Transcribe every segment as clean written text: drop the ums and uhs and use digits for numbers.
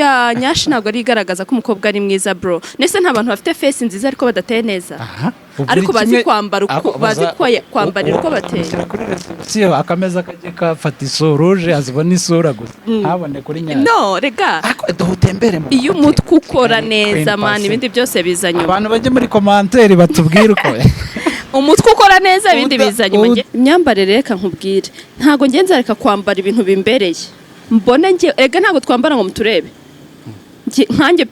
Ya nyashi ntabwo ari igaragaza ko umukobwa ari mwiza, bro. Nese nta bantu bafite face nziza ariko badateye neza? Aha. Ubwo Ariko uri bazi kimwe- kwambara uko Ako- bazi kwambarira uko bateye. Ushyira kuri reception, akameza kajye kafata isura rouge, azibona isura gusa, ntabone kuri nyashi. No, rega. Ariko duhutembere mu Iyo mahoteli. umutwe ukora Kigali, neza, Queen man, Pasi. ibindi byose biza nyuma. Abantu bajye muri commentaire batubwire uko Umutwe ukora neza, ibindi biza nyuma. Imyambarire, reka nkubwire, ntabwo ngenza nzareka kwambara ibintu bimbereye. Mbona njye, rega ntabwo twambara ngo muturebe. Nkanjye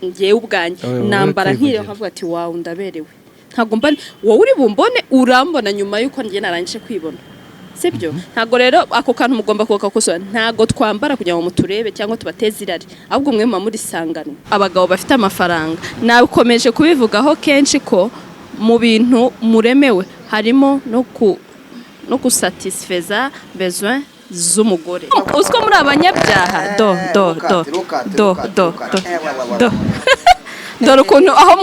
njyewe ubwanjye Wowe uri nambara nkireba kwivugira. nkavuga ati: "Wawu, ndaberewe." Ntabwo mba wowe uri bumbone, urambona nyuma y'uko njye narangije kwibona, sibyo? Ntabwo rero ako kantu mugomba kugakosora. Ntabwo twambara kugira ngo muturebe cyangwa tubateze irari, ahubwo mwe muba muri sangano. Abagabo bafite amafaranga, nakomeje kubivugaho kenshi ko mu bintu muremewe harimo no gusatisfeza besoin z'umugore. Uziko muri abanyabyaha? Do do do do do do do, dore ukuntu aho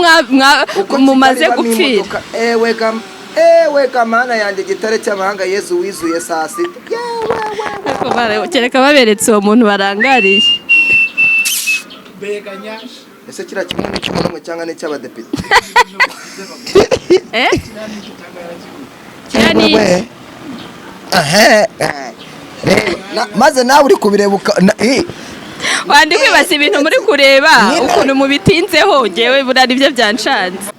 Uko mumaze Kigali ibamo gupfira. imodoka, ewe ga, ewe ga, Mana yanjye, gitare cy'amahanga, Yezu wizuye saa sita, yewe we. Ariko kereka baberetse uwo muntu barangariye. Mbega nyashi! Ese kiriya kimwe ni icy'umuntu umwe cyangwa ni icy'abadepite? Eh, kiriya ni iki? Ehe, eh. Reba, maze nawe uri kubireba Wandi kwibaza ibintu muri kureba Nyine. ukuntu mubitinzeho. Ngewe buriya nibyo byanshanze.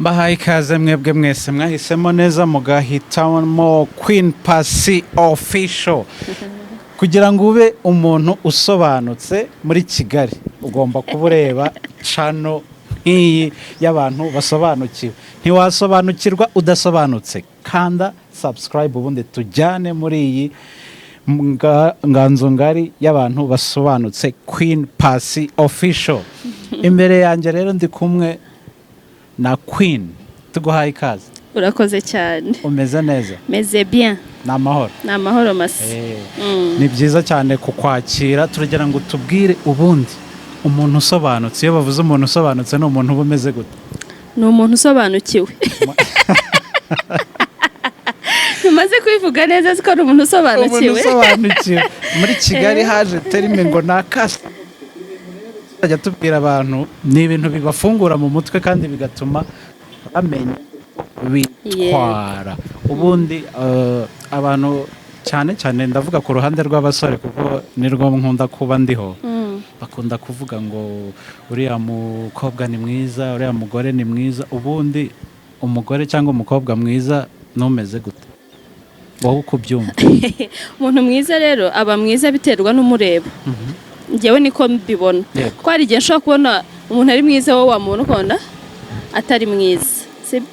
Mbahaye ikaze mwebwe mwese mwahisemo neza mugahitamo Queen Pasi Official. Kugira ngo ube umuntu usobanutse muri Kigali, ugomba kuba ureba channel nk'iyi y'abantu basobanukiwe. Ntiwasobanukirwa udasobanutse. Kanda subscribe, ubundi tujyane muri iyi nganzo ngari y'abantu basobanutse. Queen Pasi Official imbere yanjye. Rero ndi kumwe na Queen, tuguhaye ikaze. Urakoze cyane. Umeze neza? Meze bien. Ni amahoro? Ni amahoro masa. Ni byiza cyane kukwakira. Turagira ngo tubwire, ubundi umuntu usobanutse, iyo bavuze umuntu usobanutse, ni umuntu uba umeze gute? Ni umuntu usobanukiwe. Tumaze kubivuga neza, siko? Ari umuntu Umuntu usobanukiwe. usobanukiwe. Muri Kigali haje terme ngo ni akasi. Tuzajya tubwira abantu, ni ibintu bibafungura mu mutwe kandi bigatuma bamenya uko bitwara. Ubundi abantu, cyane cyane ndavuga ku ruhande rw'abasore kuko nirwo nkunda kuba ndiho, bakunda kuvuga ngo uriya mukobwa ni mwiza, uriya mugore ni mwiza. Ubundi umugore cyangwa umukobwa mwiza numeze gute, wowe uko ubyumva? Umuntu mwiza rero aba mwiza biterwa n'umureba. Njyewe niko mbibona. Ko hari igihe nshobora kubona umuntu ari mwiza, wowe wamubona ukabona atari mwiza.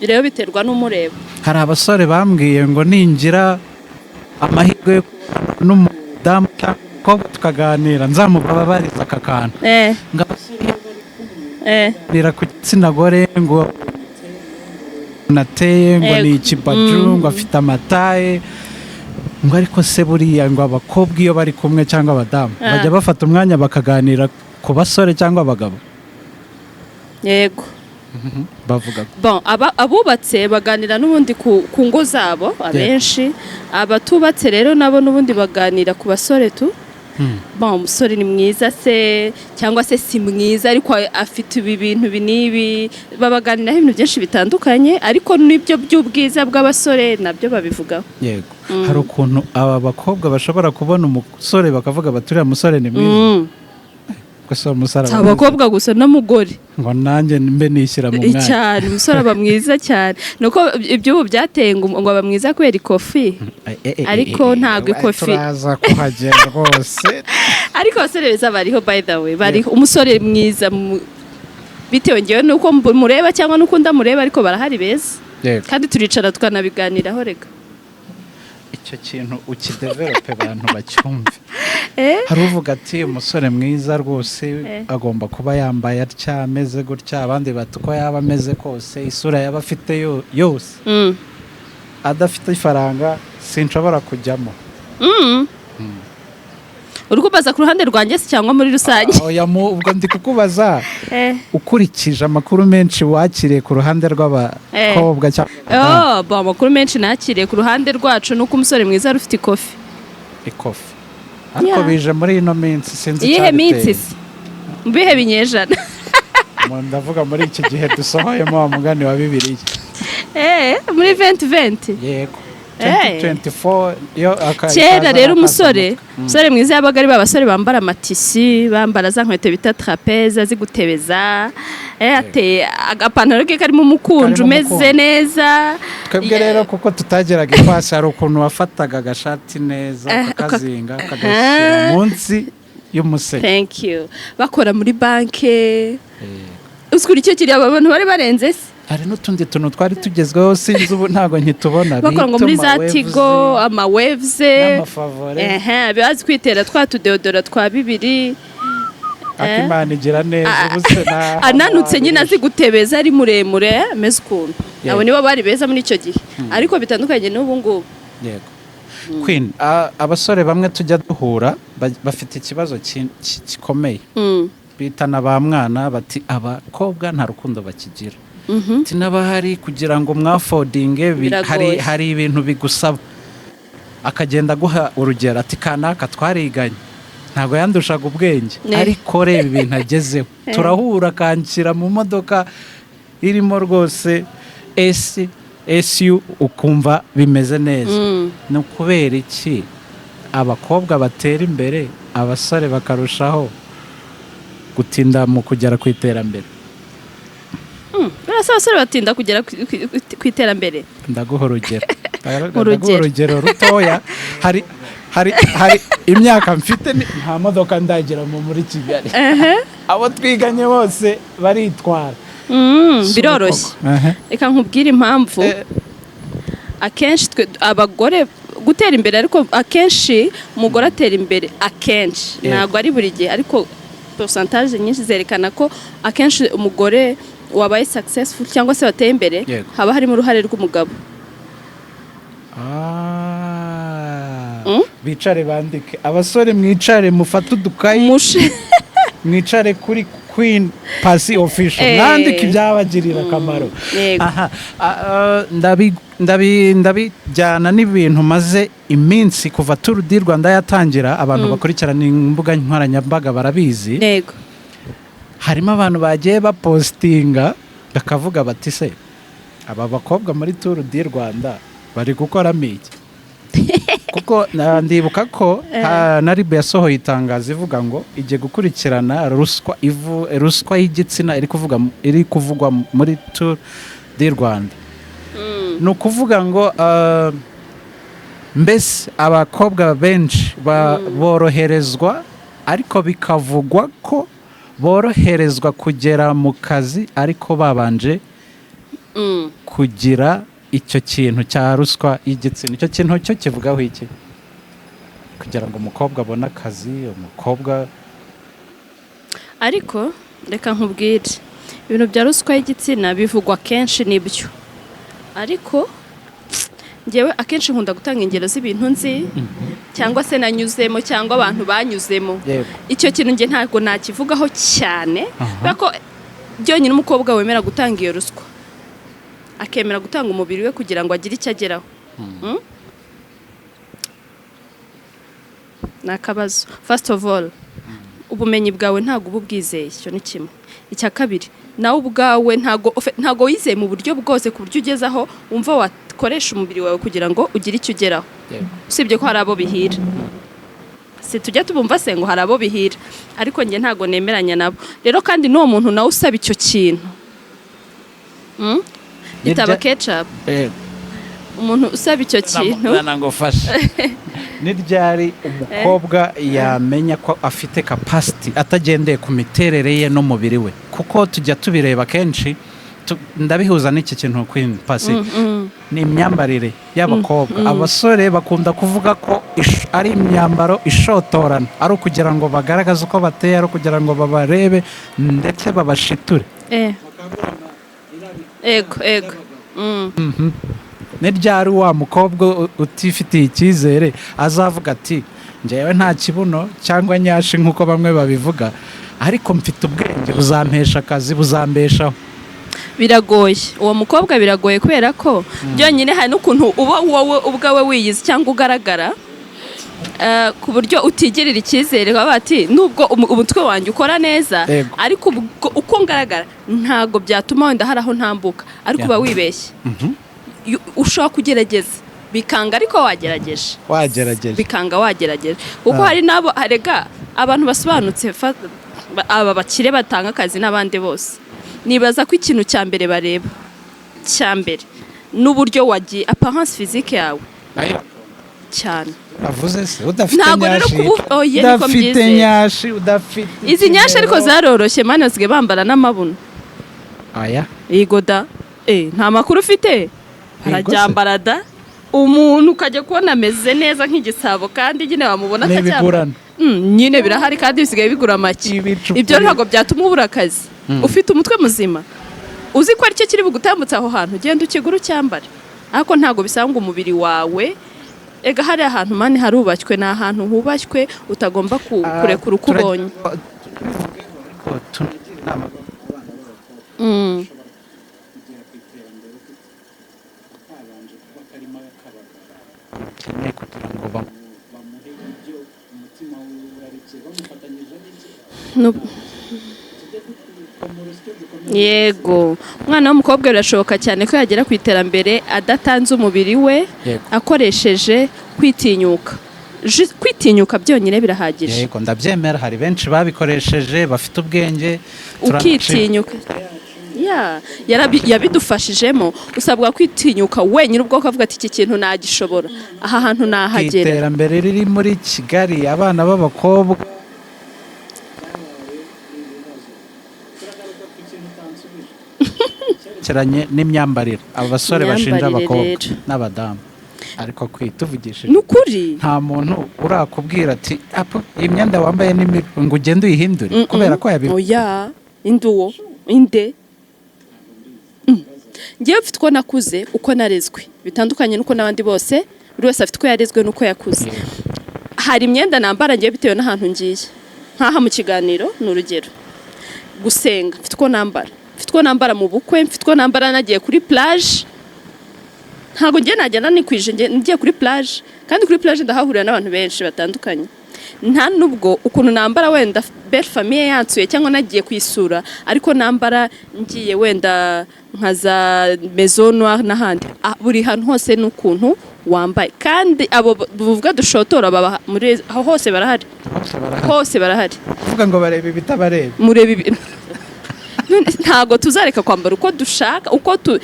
Rero biterwa n'umureba. Hari abasore bambwiye ngo ningira amahirwe yo kubonana n'umudamu cyangwa umukobwa tukaganira, nzamubabariza aka kantu, ngo abasore iyo bari kuganira ku gitsina gore, ngo nateye, ngo ni ikibaju, ngo afite amataye, ngo ariko se buriya ngo abakobwa iyo bari kumwe cyangwa abadamu bajya bafata umwanya bakaganira ku basore cyangwa abagabo? Yego. Bavuga ko Bon, abubatse baganira n'ubundi ku ngo zabo abenshi. Abatubatse rero nabo n'ubundi baganira ku basore tu. Bon, umusore ni mwiza se cyangwa se si mwiza, ariko afite ibi bintu ibi n'ibi, babaganiraho ibintu byinshi bitandukanye, ariko n'ibyo by'ubwiza bw'abasore nabyo babivugaho. Yego, hari ukuntu aba bakobwa bashobora kubona umusore bakavuga bati: "Uriya musore ni mwiza." Gusa uwo musore Si aba mwiza. abakobwa gusa, n'umugore. Ngo nanjye mbe nishyira mu mwanya. Cyane, umusore aba mwiza cyane. Nuko iby'ubu byateye ngo aba mwiza kubera ikofi. Ariko ntabwo ikofi Turaza kuhagera rwose. Ariko abasore beza bariho, by the way, bariho. Umusore mwiza bitewe ngewe nuko mureba cyangwa nuko ndamureba, ariko barahari beza. Kandi turicara tukanabiganiraho rega. Icyo kintu ukidevelope, abantu bacyumve. Eh? Hari uvuga ati: "Umusore mwiza rwose agomba kuba yambaye atya, ameze gutya." Abandi bati: "Uko yaba ameze kose, isura yaba afite yose, adafite ifaranga sinshobora kujyamo." Uri kubaza ku ruhande rwanjye se cyangwa muri rusange? Oya, ubwo ndi kukubaza ukurikije amakuru menshi wakiriye ku ruhande rw'abakobwa cyangwa abadamu. Oh, bon, amakuru menshi nakiriye ku ruhande rwacu nuko umusore mwiza ari ufite ikofi. Ikofi. Ariko Yeah. bije muri ino minsi, sinzi Iyihe icyabiteye. minsi se? Mu bihe binyejana? Ndavuga muri iki gihe dusohoyemo, wa mugani wa Bibiliya. Muri 2020? Yego, 2024 yo Kera ikaza rero akaza umusore umutwe. umusore mwiza yabaga ari ba basore bambara amatisi, bambara za nkweto bita trapeze zigutebeza, ateye agapantaro ke karimo umukunju Karimo umeze umukunju. neza. Twebwe rero kuko tutageraga ipasi, hari ukuntu wafataga agashati neza, ukakazinga, ukagashyira munsi y'umusego. Thank you. Bakora muri banke, uzikura icyo kiriya, abantu bari barenze se. Hari n'utundi tuntu twari tugezweho, sinzi ubu ntabwo nkitubona, Bakora ngo bita muri za ama waves. Tigo, ama waves. N'amafavore. Ehe, bazi kwitera twa tudeodora twa bibiri. Akimana igira neza ubu se Ananutse nyine, azi gutebeza, ari muremure, ameze ukuntu. Abo nibo bari beza muri icyo gihe, ariko bitandukanye n'ubu ngubu. Yego Queen, abasore bamwe tujya duhura bafite ikibazo gikomeye. Bitana ba mwana, bati abakobwa nta rukundo bakigira. Ati n'abahari kugira ngo mwaffordinge Biragoye. hari ibintu bigusaba. Akagenda aguha urugero, ati kanaka twariganye ntabwo yandushaga ubwenge, ariko reba ibintu agezeho, turahura akanshyira mu modoka irimo rwose esi esiyu, ukumva bimeze neza. Ni ukubera iki abakobwa batera imbere, abasore bakarushaho gutinda mu kugera ku iterambere? Birasa abasore batinda kugera ku iterambere. Ndaguha urugero. Ndaguha Urugero. urugero rutoya. Hari imyaka mfite nta modoka ndagira muri Kigali, abo twiganye bose baritwara. Si Biroroshye. ukoko. Aha. Reka nkubwire impamvu. Akenshi twe abagore gutera imbere, ariko akenshi umugore atera imbere akenshi, ntabwo ari buri gihe, ariko pourcentage nyinshi zerekana ko akenshi umugore wabaye successful cyangwa se wateye imbere, haba harimo uruhare rw'umugabo. Ah. Bicare bandike, abasore mwicare mufate udukayi, Mushe. mwicare kuri Queen Pasi Official, mwandike ibyabagirira akamaro. Aha, ndabijyana n'ibintu maze iminsi kuva Tour du Rwanda yatangira, abantu bakurikirana imbuga nkoranyambaga barabizi. Harimo abantu bagiye bapostinga bakavuga bati: "Se aba bakobwa muri Tour du Rwanda bari gukoramo iki?" Kuko ndibuka ko na RIB yasohoye itangazo ivuga ngo igiye gukurikirana ruswa, ruswa y'igitsina iri kuvugwa muri Tour du Rwanda. Ni ukuvuga ngo mbese abakobwa benshi boroherezwa, ariko bikavugwa ko boroherezwa kugera mu kazi ariko babanje kugira icyo kintu cya ruswa y'igitsina. Icyo kintu cyo kivugaho iki, kugira ngo umukobwa abone akazi, umukobwa? Ariko reka nkubwire, ibintu bya ruswa y'igitsina bivugwa kenshi, nibyo, ariko ngewe akenshi nkunda gutanga ingero z'ibintu nzi cyangwa se nanyuzemo cyangwa abantu banyuzemo. Icyo kintu njye ntabwo nakivugaho cyane, kubera ko byonyine umukobwa wemera gutanga iyo ruswa, akemera gutanga umubiri we kugira ngo agire icyo ageraho, Ni akabazo. First of all, ubumenyi bwawe ntabwo uba ubwizeye, icyo ni kimwe. Icya kabiri, nawe ubwawe ntabwo wizeye mu buryo bwose ku buryo ugeze aho wumva wakoresha umubiri wawe kugira ngo ugire icyo ugeraho. Usibye ko hari abo bihira, si tujya tubumva se ngo hari abo bihira, ariko njye ntabwo nemeranya nabo rero. Kandi n'uwo muntu nawe usaba icyo kintu, Itaba ketchup. Umuntu usaba icyo kintu. Ngufashe. Ni ryari umukobwa yamenya ko afite capacity atagendeye ku miterere ye n'umubiri we? Kuko tujya tubireba kenshi, ndabihuza n'iki kintu, Queen Pasi, ni imyambarire y'abakobwa. Abasore bakunda kuvuga ko ari imyambaro ishotorana, ari ukugira ngo bagaragaze uko bateye, ari ukugira ngo babarebe ndetse babashiture. Ego. Ni ryari wa mukobwa utifitiye icyizere azavuga ati: "Njyewe nta kibuno cyangwa nyashi nk'uko bamwe babivuga, ariko mfite ubwenge buzampesha akazi, buzambeshaho"? Biragoye, uwo mukobwa biragoye, kubera ko byonyine hari n'ukuntu uba wowe ubwawe wiyizi cyangwa ugaragara. Ku buryo utigirira icyizere, baba bati nubwo umutwe wanjye ukora neza, ariko uko ngaragara ntabwo byatuma wenda hari aho ntambuka, ariko uba wibeshye. Ushobora kugerageza bikanga, ariko wagerageje. Wagerageje. Bikanga wagerageje, kuko hari n'abo arega abantu basobanutse, aba bakire batanga akazi n'abandi bose, nibaza ko ikintu cya mbere bareba cya mbere n'uburyo wagiye, apparence physique yawe cyane. Avuze se udafite Ntabwo rero nyashi, oye, niko udafite mbyizera. nyashi, udafite Izi nyashi ariko ikimero. zaroroshye mani, basigaye bambara n'amabuno. Aya. Yego da, nta makuru ufite? Araryambara da, umuntu ukajya kubona ameze neza nk'igisabo, kandi nyine wamubona Ni atacyambara. ibigurano. Nyine birahari kandi bisigaye bigura make. Ibicupuri. Ibyo ntabwo byatuma ubura akazi. Ufite umutwe muzima, uzi ko aricyo kiri bugutambutse aho hantu, ugenda ukigura ucyambare, ariko ntabwo bisanga umubiri wawe. Ega hari ahantu mani harubashywe, ni ahantu hubashywe utagomba kurekura uko ubonye. Ariko tunagira inama abana b'abakobwa kugera ku iterambere ufite utabanje kuba karimo k'abagabo bakeneye kugira ngo bamuhe ibyo umutima we urarikiye, bamufatanyije n'ibyo tujye dukoma urusyo dukomeze. Yego, umwana w'umukobwa birashoboka cyane ko yagera ku iterambere adatanze umubiri we, akoresheje kwitinyuka. Kwitinyuka byonyine birahagije. Yego, ndabyemera, hari benshi babikoresheje bafite ubwenge. Ukitinyuka ya yabidufashijemo. Usabwa kwitinyuka wenyine ubwo ukavuga ati iki kintu nagishobora, aha hantu nahagera. Iterambere riri muri Kigali, abana b'abakobwa cyerekeranye n'imyambarire, aba basore bashinja Imyambarire abakobwa rero. n'abadamu, ariko kwituvugishije, Ni ukuri. nta muntu urakubwira ati "Apo, iyi myenda wambaye ni mibi", ngo ugende uyihindure kubera ko yabi Oya, induwo inde. Ngewe mfite uko nakuze, uko narezwe bitandukanye n'uko n'abandi bose. Buri wese afite uko yarezwe n'uko yakuze. Hari imyenda nambara ngewe bitewe n'ahantu ngiye, nk'aha mu kiganiro ni urugero, gusenga mfite uko nambara, mfite uko nambara mu bukwe, mfite uko nambara nagiye kuri plage. Ntabwo ngiye nagenda nikwije ngiye kuri plage, kandi kuri plage ndahahurira n'abantu benshi batandukanye. Nta nubwo ukuntu nambara wenda belle famille yansuye cyangwa nagiye kuyisura, ariko nambara ngiye wenda nka za Maison Noire n'ahandi. Buri hantu hose n'ukuntu wambaye, kandi abo buvuga dushotora baba muri aho hose barahari. Hose barahari. Hose barahari. Kuvuga ngo bareba ibitabareba. Mureba ibi. None ntabwo tuzareka kwambara uko dushaka, uko tu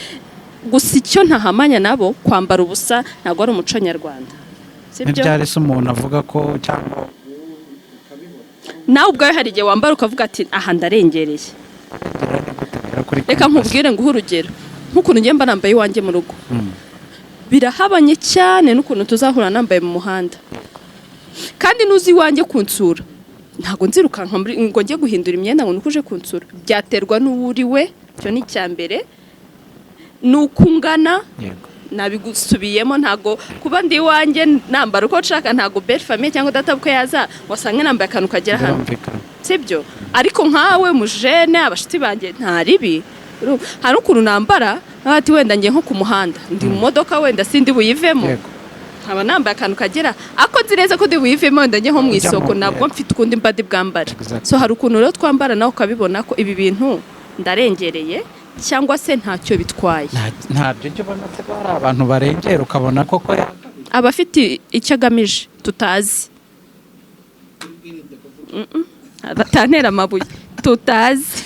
gusa icyo ntahamanya nabo, kwambara ubusa ntabwo ari umuco nyarwanda, sibyo? Ntibyari se umuntu avuga ko cyangwa Nawe ubwawe hari igihe wambara ukavuga ati aha ndarengereye. Kuri Reka nkubwire, nguhe urugero nk'ukuntu ngiye mba nambaye iwanjye mu rugo, birahabanye cyane n'ukuntu tuzahura nambaye mu muhanda. Kandi nuzi iwanjye kunsura, ntabwo nzirukanka ngo njye guhindura imyenda ngo nuko uje kunsura. Byaterwa n'uwo uri we, icyo ni icya mbere, ni uko ungana. Nabigusubiyemo, ntabwo kuba ndi iwanjye nambara uko nshaka, ntabwo belle famille cyangwa data bukwe yaza wasange nambaye akantu kagera hano. Sibyo? Ariko nkawe mujene, abashuti banjye, nta ribi. Hari ukuntu nambara ati wenda ngiye nko ku muhanda, ndi mu modoka, wenda sindi buyivemo, nkaba nambaye akantu kagera ako nzi neza ko ndi buyivemo, wenda njye nko mu Ujya isoko, nabwo mfite ukundi mba ndi bwambare. So hari ukuntu rero twambara nawe ukabibona ko ibi bintu ndarengereye cyangwa se ntacyo bitwaye. Ntabyo ujya ubona se ko hari abantu barengera ukabona koko yakabije? Aba afite icyo agamije tutazi. Batantera amabuye, tutazi.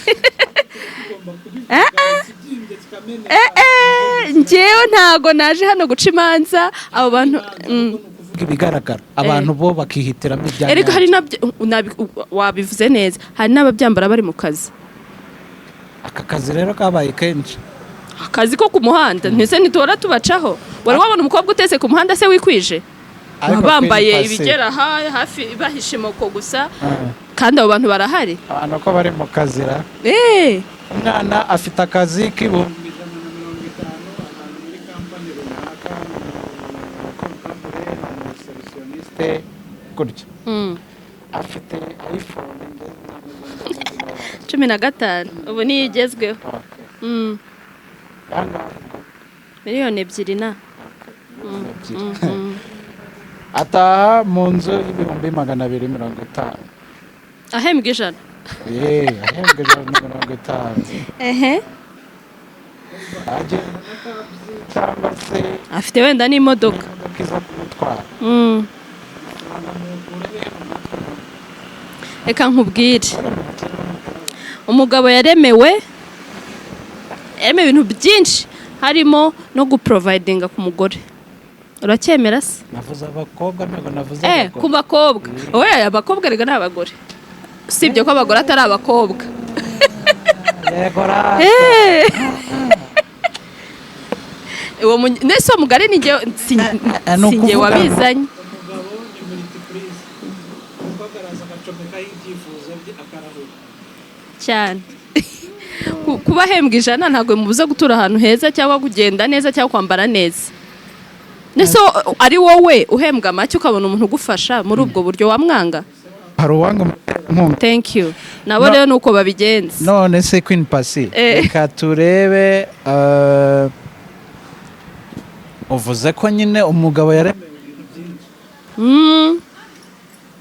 Njyewe ntago naje hano guca imanza abo bantu. Kuvuga ibigaragara, abantu bo bakihitiramo ibya Erega hari nyabyo. nabyo wabivuze neza, hari n'ababyambara bari mu kazi. Aka kazi rero kabaye kenshi. Akazi ko ku muhanda, ntese ntituhora tubacaho? Wari wabona umukobwa uteze ku muhanda se wikwije? Ariko Baba bambaye Queen Paccy. ibigera hafi bahishe imoko gusa, kandi abo bantu barahari. Abantu ko bari mu kazira. Umwana afite akazi k'150,000 ahantu muri kampani runaka, comptable, ni gutya. Afite iPhone. 15 ubu niyo igezweho. 2 million na Ebyiri. Ataha mu nzu y'250,000. Ahembwa 100? Yeee, ahembwa 150. Ehe. Agenda na taxi cyangwa se afite wenda n'imodoka. Imodoka iza kumutwara. Reka nkubwire, umugabo yaremewe ibintu byinshi, harimo no guprovidinga ku mugore. Uracyemera se? Navuze abakobwa, ntabwo navuze ku abagore. Bakobwa, oya, abakobwa rega ni abagore, usibye ko abagore atari abakobwa. Yego ra. Nese uwo mugari ni njye Ni si njye ukuvuga ngo wabizanye. Umugabo ni multiprise, umukobwa araza agacomekaho ibyifuzo bye akarahura. Cyane. Kuba ahembwa 100 ntabwo bimubuza gutura ahantu heza cyangwa kugenda neza cyangwa kwambara neza. Nese ari wowe uhembwa make ukabona umuntu ugufasha muri ubwo buryo, wamwanga? Hari uwanga umuterankunga. Thank you. Nabo No. rero ni uko babigenza. None se Queen Pasi, reka turebe, uvuze ko nyine umugabo yaremewe ibintu byinshi,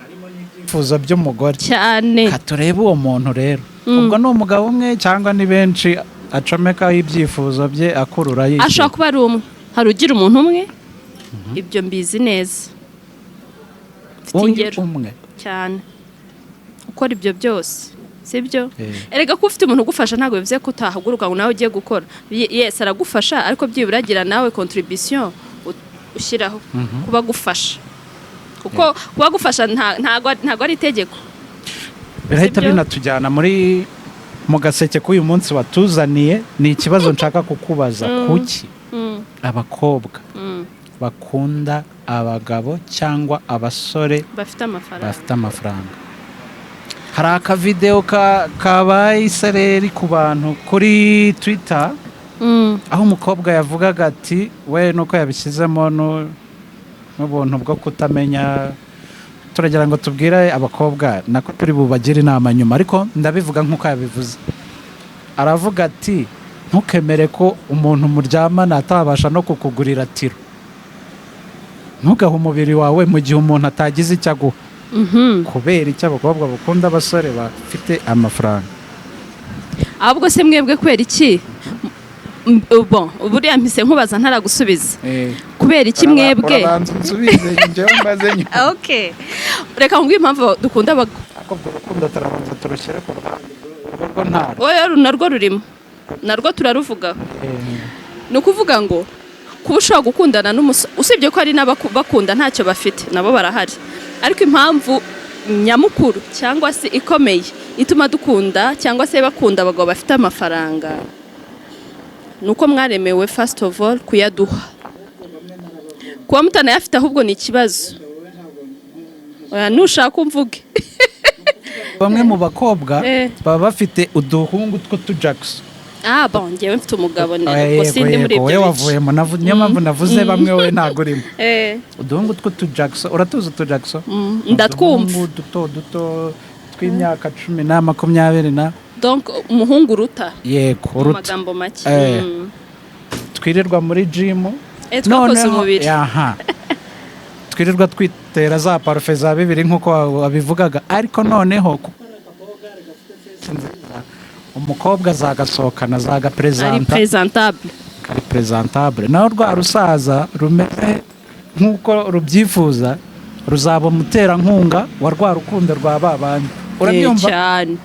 harimo n'ibyifuzo by'umugore. Cyane. Reka turebe uwo muntu rero. Ubwo ni umugabo umwe cyangwa ni benshi acomekaho ibyifuzo bye akurura yishyura? Ashobora kuba ari umwe. Hari ugira umuntu umwe, ibyo mbizi neza, mfite Uyu ingero. Umwe? Cyane, ukora ibyo byose, sibyo? Eh. Erega ko ufite umuntu ugufasha ntabwo bivuze ko utahaguruka ngo nawe ugiye gukora. Yes, aragufasha, ariko byibura agira nawe contribution ushyiraho kuba agufasha, kuko kuba agufasha ntago ari itegeko. Birahita Sibyo? binatujyana muri mu gaseke k'uyu munsi watuzaniye. Ni ikibazo nshaka kukubaza: kuki abakobwa bakunda abagabo cyangwa abasore bafite amafaranga? Bafite amafaranga. Hari akavideo kabaye isereri ku bantu kuri Twitter, aho umukobwa yavugaga ati we nuko yabishyizemo n'ubuntu bwo kutamenya. Turagira ngo tubwire abakobwa, nako turi bubagire inama nyuma, ariko ndabivuga nk'uko yabivuze. Aravuga ati: "Ntukemere ko umuntu muryamana atabasha no kukugurira tiro. Ntugahe umubiri wawe mu gihe umuntu atagize icyo aguha." Kubera icyo abakobwa bakunda abasore bafite amafaranga? Ahubwo se mwebwe kubera iki? Bon, buriya mpise nkubaza ntaragusubiza. Kubera iki mwebwe? Urabanza unsubize, njyewe mbaze nyuma. Okay, reka nkubwire impamvu dukunda Ariko ubwo rukundo turabanza turushyire ku ruhande, urwo rwo ntarwo. Oya, narwo rurimo, narwo turaruvugaho. Ni ukuvuga ngo kuba ushobora gukundana n'umusore, usibye ko hari n'abakunda ntacyo bafite, nabo barahari, ariko impamvu nyamukuru cyangwa se ikomeye ituma dukunda cyangwa se bakunda abagabo bafite amafaranga ni uko mwaremewe first of all kuyaduha. Kuba mutanayafite ahubwo ni ikibazo. Oya, nushaka umvuge. Bamwe mu bakobwa baba bafite uduhungu tw'utujakisi. Ah bon, njyewe mfite umugabo, ubwo sindi muri Yego, ibyo wowe bice. wavuyemo. Niyo mpamvu navuze bamwe, wowe ntabwo urimo. Uduhungu tw'utujakisi, uratuzi utujakisi? Ndatwumva. Uduhungu duto duto tw'imyaka 10 na 20 na Donc umuhungu uruta Yego, mu uruta. magambo make. Twirirwa muri jimu. Twakoze umubiri. Aha twirirwa twitera za parufe za bibiri nk'uko wabivugaga, ariko noneho kuko ari akabogari gafite face nziza, umukobwa azagasohokana, Ari azagaperezanta presentable. Kari presentable. Naho rwa rusaza rumeze nk'uko rubyifuza ruzaba umuterankunga wa rwa rukundo rwa ba bandi. Urabyumva? Cyane.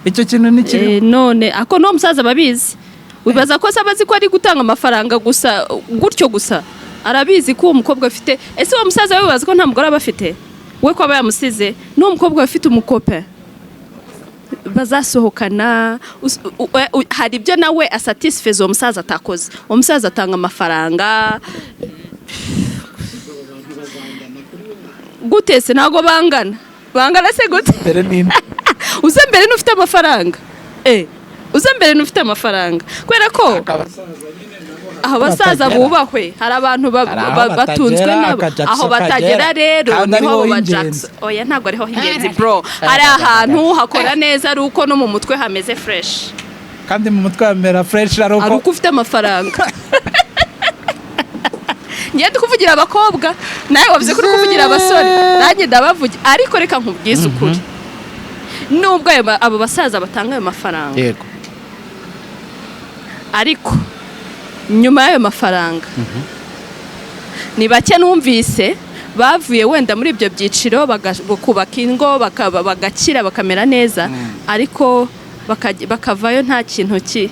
Icyo kintu ni kiri. None ako n'uwo musaza ababizi, wibaza ko se abazi ko ari gutanga amafaranga gusa gutyo gusa? Arabizi ko uwo mukobwa afite. Ese uwo musaza we wibaza ko nta mugore aba afite, we ko aba yamusize? N'uwo mukobwa afite umukope bazasohokana, hari ibyo nawe asatisfeza uwo musaza atakoze. Uwo musaza atanga amafaranga gute se? Ntabwo bangana. Bangana se gute? Mbere n'indi. Uza mbere n'ufite amafaranga, uza mbere n'ufite amafaranga, kubera ko aho abasaza Batagera. bubahwe. Hari abantu Hari aho batunzwe batagera, nabo. aka Jackson Aho batagera kagera. rero Kandi niho ariho abo ba h'ingenzi. Jackson. Oya, ntabwo ariho h'ingenzi bro. Hari ahantu hakora neza ari uko no mu mutwe hameze fresh. Kandi mu mutwe hamera fresh ari Ari uko uko ufite amafaranga. Ngiye ndi kuvugira abakobwa, nawe wavuze ko uri kuvugira abasore, nanjye ndabavugira. Ariko reka nkubwize ukuri, nubwo abo basaza batanga ayo mafaranga, ariko nyuma y'ayo mafaranga ni bake numvise bavuye wenda muri ibyo byiciro bakubaka ingo, bagakira, bakamera neza, ariko bakavayo nta kintu ki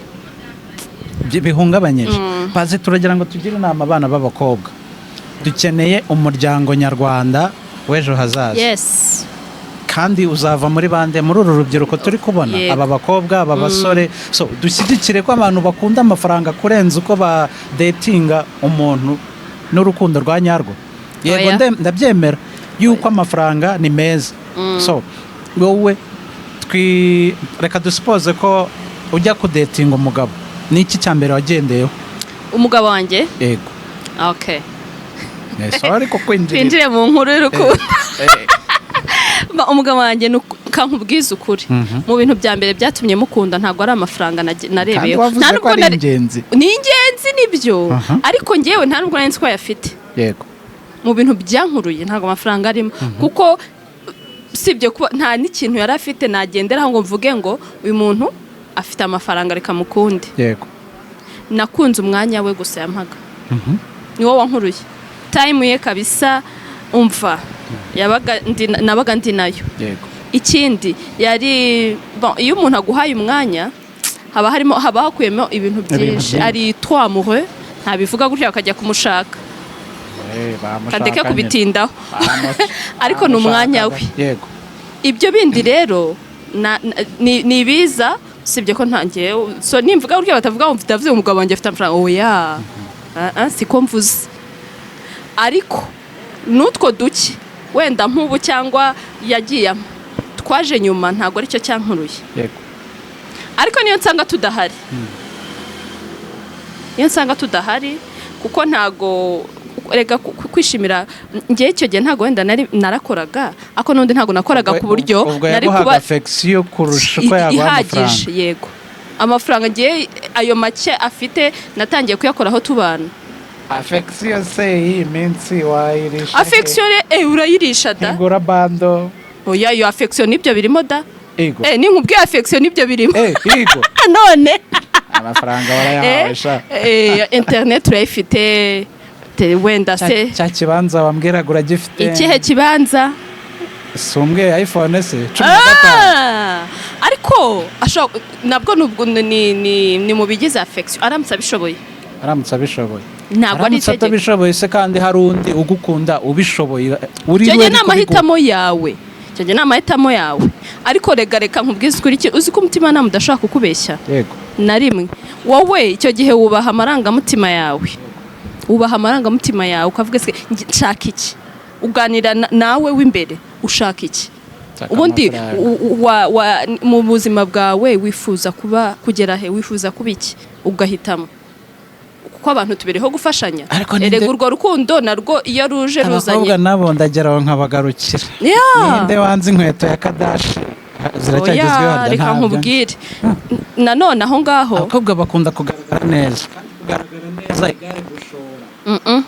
Bihungabanyije. Pazi, turagira ngo tugire inama abana b'abakobwa. Dukeneye umuryango nyarwanda w'ejo hazaza. Kandi uzava muri bande? Muri uru rubyiruko turi kubona, aba bakobwa, aba basore. So dushyigikire ko abantu bakunda amafaranga kurenza uko badetinga umuntu n'urukundo rwa nyarwo. Yego, Oya. ndabyemera yuko amafaranga ni meza. So wowe reka dusipoze ko ujya kudetinga umugabo, ni iki cya mbere wagendeyeho? Umugabo wanjye? Yego. Okay. Yes, ariko kwinjirira. Twinjire mu nkuru y'urukundo. Umugabo wanjye kankubwiza ukuri, mu bintu bya mbere byatumye mukunda ntabwo ari amafaranga Kandi narebeyeho. wavuze Nta ko nubwo ari ingenzi. Ni ingenzi nibyo, ariko ngewe nta nubwo nari nzi ko ayafite. Mu bintu byankuruye ntabwo amafaranga arimo, kuko usibye kuba nta n'ikintu yari afite nagenderaho ngo mvuge ngo uyu muntu afite amafaranga, reka mukunde. Nakunze umwanya we gusa yampaga. Niwo wankuruye, time ye kabisa. Umva, nabaga ndi nayo. Ikindi yari bon, iyo umuntu aguhaye umwanya haba harimo, haba hakuyemo ibintu Ibintu byinshi. byinshi. Ari trop amoureux, ntabivuga gutya bakajya kumushaka. Kandeke kubitindaho, ariko ni umwanya we. Ibyo bindi rero ni ibiza, usibye ko ntangiye. So nimvuga gutya batavuga ngo ndavuze umugabo wanjye afite amafaranga. Oya. Ah, ah, siko mvuze, ariko n'utwo duke wenda nk'ubu cyangwa yagiye ampa twaje nyuma, ntabwo aricyo cyankuruye. Ariko niyo nsanga tudahari, niyo nsanga tudahari, kuko ntago rega kwishimira ngewe icyo gihe ntago wenda nari narakoraga, ariko n'undi ntago nakoraga ku buryo Ubwo nari yaguhaga kuba affection kurusha uko yaguha ihagije. amafaranga. Yego, amafaranga ngewe ayo make afite natangiye kuyakoraho tubana. Affection se iyi minsi wayirisha? Affection urayirisha da. Ntigura bando. Oya, iyo affection nibyo birimo da. Ego. Ninkubwiye affection nibyo birimo. Igo. None Amafaranga warayahawe sha. Internet urayifite, wenda se Cya kibanza wambwiraga uragifite? Ikihe kibanza? Si umbwiye iPhone se 15? Ah, ariko nabwo nubwo ni mu bigize affection, aramutse abishoboye. Aramutse abishoboye. Ntabwo ari Aramutse itegeko. atabishoboye se, kandi hari undi ugukunda ubishoboye uri Icyo we gihe ni uri kubiguha? amahitamo yawe, icyo gihe ni amahitamo yawe. Ariko rega reka nkubwize ukuri, uzi ko umutimanama udashobora kukubeshya na rimwe. Wowe icyo gihe wubaha amarangamutima yawe, wubaha amarangamutima yawe, ukavuga se nshaka iki? Uganira nawe w'imbere, ushaka iki? Nshaka Ubundi amafaranga. mu buzima bwawe wifuza kuba kugera he? Wifuza kuba iki? Ugahitamo, kuko abantu tubereho gufashanya. Ariko ninde- Erega urwo rukundo narwo iyo ruje ruzanye Abakobwa nabo ndageraho nkabagarukira. Ninde wanze inkweto ya Kadashi? Ziracyagezweho Oya, harya? reka Ntabyo. nkubwire nanone aho ngaho. Abakobwa bakunda kugaragara neza, kandi kugaragara neza igare gushora.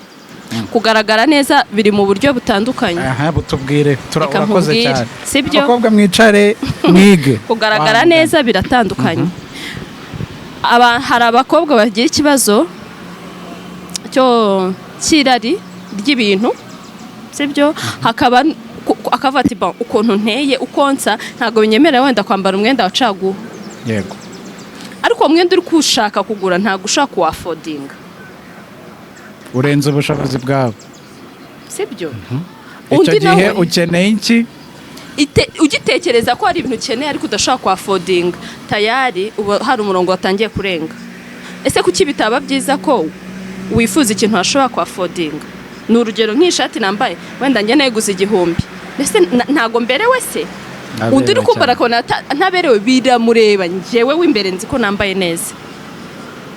Kugaragara neza biri mu buryo butandukanye. Aha butubwire. Reka Urakoze nkubwire, cyane. sibyo? Abakobwa mwicare mwige. Kugaragara Wa neza biratandukanye. Hari abakobwa bagira ikibazo cyo cy'irari ry'ibintu, sibyo? Hakaba akavuga ati: "Bon, ukuntu nteye, uko nsa, ntabwo binyemerera wenda kwambara umwenda wa caguwa." Ariko uwo mwenda uri kuwushaka kugura ntabwo ushaka kuwafodinga. Urenze ubushobozi bwawe. Sibyo? Icyo Undi gihe nawe ukeneye iki? Ugitekereza ko hari ibintu ukeneye ariko udashobora kuhafodinga, tayari uba hari umurongo watangiye kurenga. Ese kuki bitaba byiza ko wifuza ikintu washobora kuhafodinga? Ni urugero nk'ishati nambaye, wenda njye nayiguze 1000, mbese ntago mberewe se? Undi uri kumbara akabona ntaberewe, biramureba. Njyewe w'imbere nzi ko nambaye neza,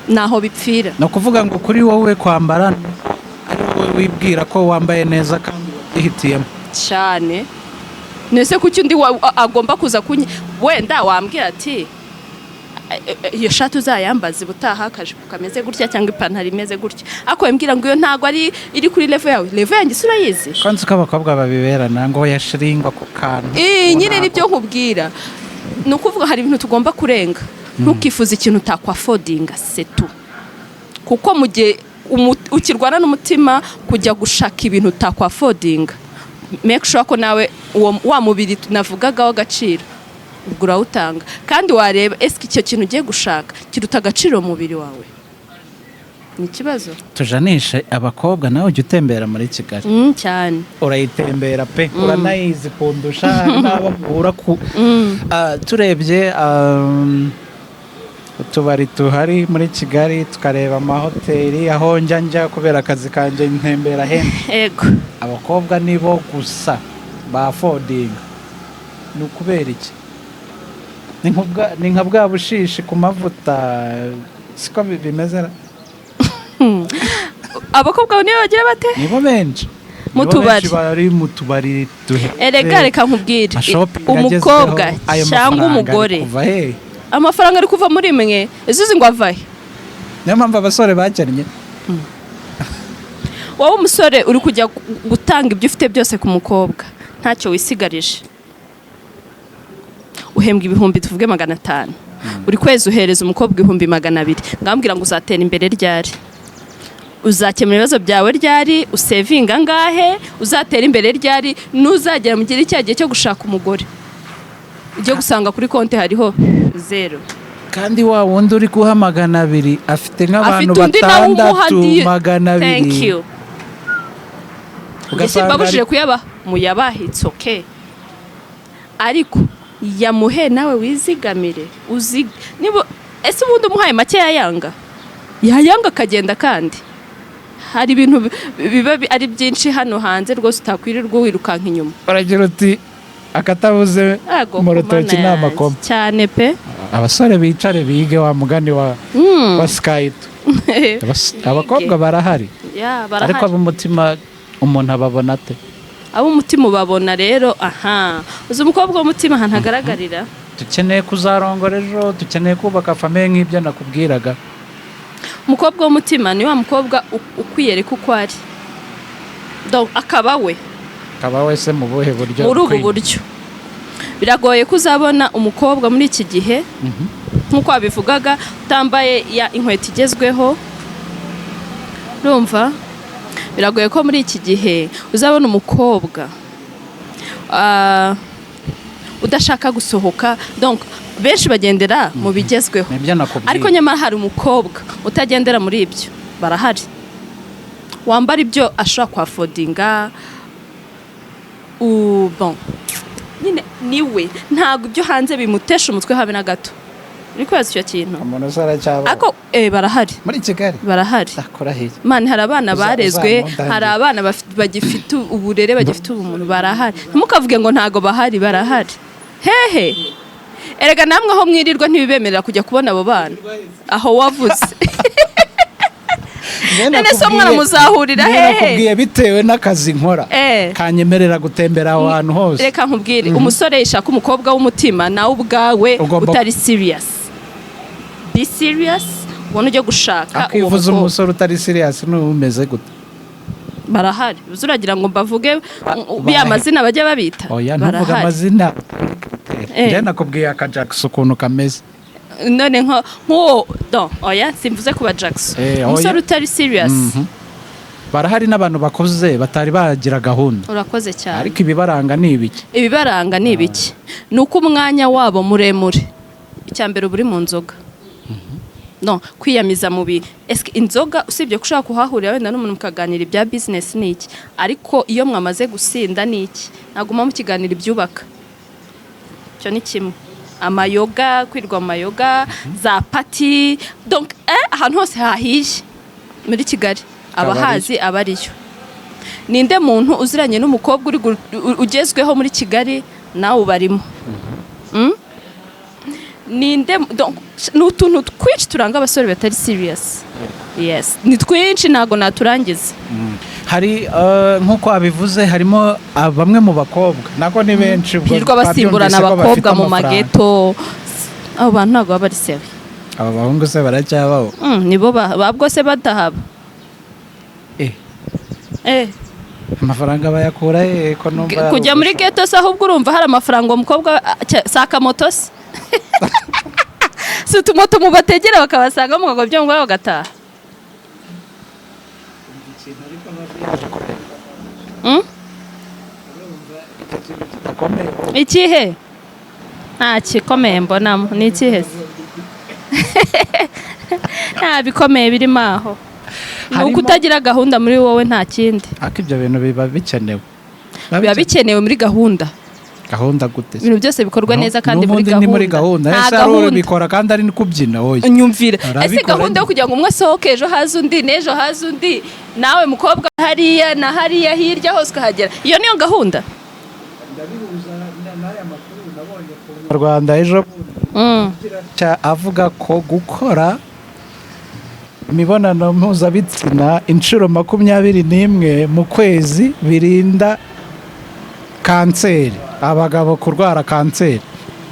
naho bipfira. Ni ukuvuga ngo kuri wowe kwambara ari wowe wibwira ko wambaye neza kandi wabyihitiyemo. Cyane. Nese kuki undi agomba kuza kunye? Wenda wambwira ati Iyo shati uzayambaze ubutaha, akajipo kameze gutya cyangwa ipantaro imeze gutya, ariko wimbwira ngo iyo ntabwo ari iri kuri level yawe. Level yanjye isi urayizi. Ko nzi ko abakobwa babiberana ngo yashiringwa ku kantu. Ii, nyine nibyo nkubwira. Ni ukuvuga hari ibintu tugomba kurenga. Ntukifuze ikintu utakwaffordinga, c'est tout. Kuko mu gihe ukirwana n'umutima kujya gushaka ibintu utakwaffordinga, make sure ko nawe uwo wa mubiri navugagaho agaciro ubwo urawutanga. Kandi wareba, ese icyo kintu ugiye gushaka kiruta agaciro umubiri wawe? Ni ikibazo. Tujanishe abakobwa. Nawe ujya utembera muri Kigali? Cyane. Urayitembera pe, uranayizi kundusha. Hari n'abo muhura ku turebye utubari tuhari muri Kigali, tukareba amahoteli aho njya kubera akazi kanjye, ntembera henshi. Abakobwa nibo gusa baffordinga. Ni ukubera iki? Ni nka bwa bushishi ku mavuta, siko bimeze ra? Abakobwa niyo bagira bate? Nibo benshi. Mu Nibo tubari. benshi bari mu tubari duhenze. Erega reka nkubwire, Amashopping umukobwa agezweho, ayo cyangwa mafaranga ari umugore, kuva hehe? Amafaranga ari kuva muri mwe. Ese uzi ngo ava he? Niyo mpamvu abasore bakennye. Wowe umusore uri kujya gutanga ibyo ufite byose ku mukobwa, ntacyo wisigarije. Uhembwa ibihumbi tuvuge 500 buri kwezi, uhereza umukobwa 200,000. Ngambwira ngo uzatera imbere ryari? Uzakemura ibibazo byawe ryari? Usavinga angahe? Uzatera imbere ryari? Nuzagera mu gihe cya gihe cyo gushaka umugore, ujye gusanga kuri konti hariho zero. Kandi wa wundi uri guha 200 afite nk'abantu Afite undi nawe umuha batandatu Thank 200. you. Njye Ugasanga simbabujije kuyabaha, muyabahe, it's okay, ariko yamuhe nawe wizigamire. Uzi niba ese ubundi umuhaye make yayanga, yayanga akagenda. Kandi hari ibintu biba ari byinshi hano hanze rwose utakwirirwa wirukanka inyuma. Uragira uti akatabuze Ego, mu rutoki ku ni Mana amakoma. yanjye. Cyane pe. Abasore bicare bige wa mugani wa sikayito. Abakobwa barahari. Ya, Ariko barahari. ab'umutima umuntu ababona ate? Ab'umutima ubabona rero, aha uzi umukobwa w'umutima ahantu agaragarira. Dukeneye kuzarongora ejo, dukeneye kubaka famille nk'ibyo nakubwiraga. Umukobwa w'umutima ni wa mukobwa ukwiyereka uko ari. Donc, akaba we. Akaba wese mu buhe buryo? Muri ubu Queen? buryo biragoye ko uzabona umukobwa muri iki gihe, nk'uko wabivugaga, utambaye ya inkweto igezweho. Urumva biragoye ko muri iki gihe uzabona umukobwa udashaka gusohoka. Donc benshi bagendera mu bigezweho. Nibyo nakubwiye. Ariko nyamara hari umukobwa utagendera muri ibyo, barahari, wambara ibyo ashobora kwaffordinga. Bon, nyine niwe ntabwo ibyo hanze bimutesha umutwe habe na gato. Uri kwibaza icyo kintu? Umuntu usa aracyabaho? Ariko barahari. Muri Kigali? Barahari. Akora hirya. Man, hari abana barezwe, uzamundangire. hari abana bagifite uburere, bagifite ubumuntu, barahari. Ntimukavuge ngo ntago bahari, barahari. Hehe, erega namwe aho mwirirwa ntibibemerera kujya kubona abo bana aho wavuze. None se umwana muzahurira Njye hehe? nakubwiye bitewe n'akazi nkora kanyemerera gutembera aho hantu hose. Reka nkubwire, umusore yishaka umukobwa w'umutima, nawe ubwawe utari serious. Be serious ubone ujye gushaka uwo Akivuza mukobwa. umusore utari serious ni umeze gute? Barahari. Uzi uragira ngo mbavuge ya mazina bajya babita? Oya, ntuvuge Barahari. amazina. Njye nakubwiye aka Jackson ukuntu kameze. None nko nk'uwo do, oya, simvuze kuba Jackson. Oya. Umusore utari serious. Barahari n'abantu bakuze batari bagira gahunda. Urakoze cyane. Ariko ibibaranga ni ibiki? Ibibaranga ni ibiki? Ni uko umwanya wabo muremure, icya mbere uba uri mu nzoga, no kwiyamiza mu bintu. Ese inzoga, usibye ko ushobora kuhahurira wenda n'umuntu mukaganira ibya business ni iki, ariko iyo mwamaze gusinda ni iki, ntabwo muba mukiganira ibyubaka. Icyo ni kimwe. Amayoga, kwirwa mu mayoga, za party, donc ahantu hose hahiye muri Kigali abahazi aba ariyo. Ninde muntu uziranye n'umukobwa uri ugezweho muri Kigali nawe ubarimo? Ninde? Donc, ni utuntu twinshi turanga abasore batari serious. Yes, ni twinshi, ntabwo naturangiza. Hari nk'uko abivuze, harimo bamwe mu bakobwa, nako ni benshi, ubwo Birirwa basimburana twabyumvise ko bafite abakobwa mu amafaranga. mageto. Abo bantu ntabwo baba bari sérieux. Aba bahungu se baracyabaho? Nibo babwo se badahaba. Amafaranga bayakura he ko numva Kujya muri ghetto se, ahubwo urumva hari amafaranga uwo mukobwa saka moto se, si utumoto mubategera bakabasanga mu byo ngo bagataha? Yaje kureba. Icyo kintu kidakomeye. Ikihe? Nta kikomeye mbonamo. Ni ikihe se? Nta bikomeye birimo aho, ni ukutagira gahunda muri wowe, nta kindi. Ariko ibyo bintu biba bikenewe. Biba bikenewe muri gahunda. Gahunda gute se? Ibintu byose bikorwa neza kandi muri N'ubundi ni muri gahunda. gahunda. Nta Ese ari gahunda. Urabikora kandi ari no kubyina? Oya. Nyumvira ese. Arabikora Gahunda yo nyine. kugira ngo umwe asohoke, ejo haze undi, n'ejo haze undi, nawe mukobwa hariya na hariya hirya hose ukahagera, iyo niyo gahunda. Ndabihuza n'aya makuru nabonye ku Rwanda ejo avuga ko gukora imibonano mpuzabitsina inshuro 21 mu kwezi birinda kanseri, abagabo kurwara kanseri.